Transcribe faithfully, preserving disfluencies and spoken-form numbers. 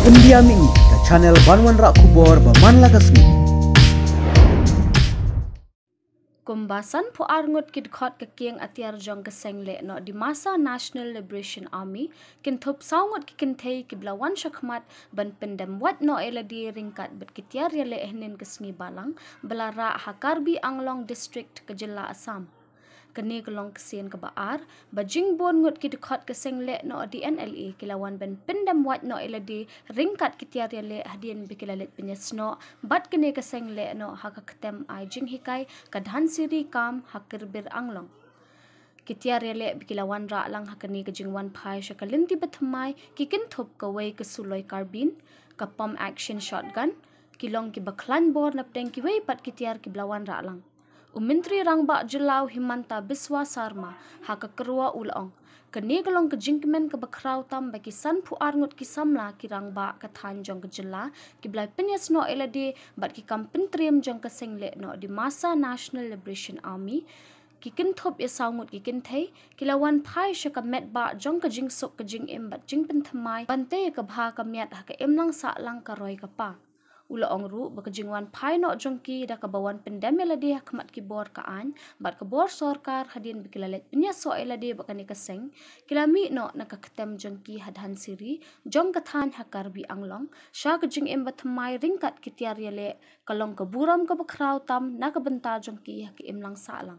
India Mini, ka channel ban wanrah khubor ba man la ka sngi. Kumba san phew ar ngut ki dkhot ka kieng atiar jong ka seng lehnoh Dimasa National Liberation Army, kin thup saw ngut ki kynthei kiba la wan shakhmat ban pyndem wait noh ïa lade ryngkat bad ki tiar ïaleh hynnin ka sngi Balang, ba la rah ha Karbi Anglong District ka jylla Assam. Kane ka long ka sien kaba ar ba jingbun ngut ki dkhot ka seng lehnoh D N L A ki la wan ban pyndem wait noh ïa lade ryngkat ki tiar ïaleh hadien ba ki la leit pynïasnoh bad kane ka seng lehnoh ha ka ktem ai jinghikai ka Dhansiri Camp ha Kirbir Anglong. Ki tiar ïaleh ba ki la wanrah lang ha kane ka jingwan phai sha ka lynti bathymmai ki kynthup kawei ka suloi karbin, ka pump action shotgun, ki long kiba khlaiñ bor napdeng kiwei pat ki tiar kiba la wanrah lang. U Myntri Rangbah Jylla u Himanta Biswa Sarma ha ka kyrwoh u la ong, kane ka long ka jingkmen kaba khraw tam ba ki san phew ar ngut ki samla ki rangbah ka thaiñ jong ka jylla kiba la pynïasnoh ïa lade bad ki kam pyntriem jong ka seng lehnoh Dimasa National Liberation Army, ki kynthup ïa saw ngut ki kynthei, ki la wan phai sha ka metbah jong ka jingsuk ka jingim bad jingpynthymmai ban tei ïa ka bha ka miat ha ka imlang sahlang ka roi ka par. U la ong ruh ba ka jingwan phai noh jong ki da kaba wan pyndem ïa lade ha khmat ki bor ka aiñ bad ka bor sorkar hadien ba ki la leit pynïasoh ïa lade bad kane ka seng, ki la mih noh na ka ktem jong ki ha Dhansiri jong ka thaiñ ha Karbi Anglong sha ka jingim bathymmai ryngkat ki tiar ïaleh, ka long ka burom kaba khraw tam na ka bynta jong ki ha ka imlang sahlang.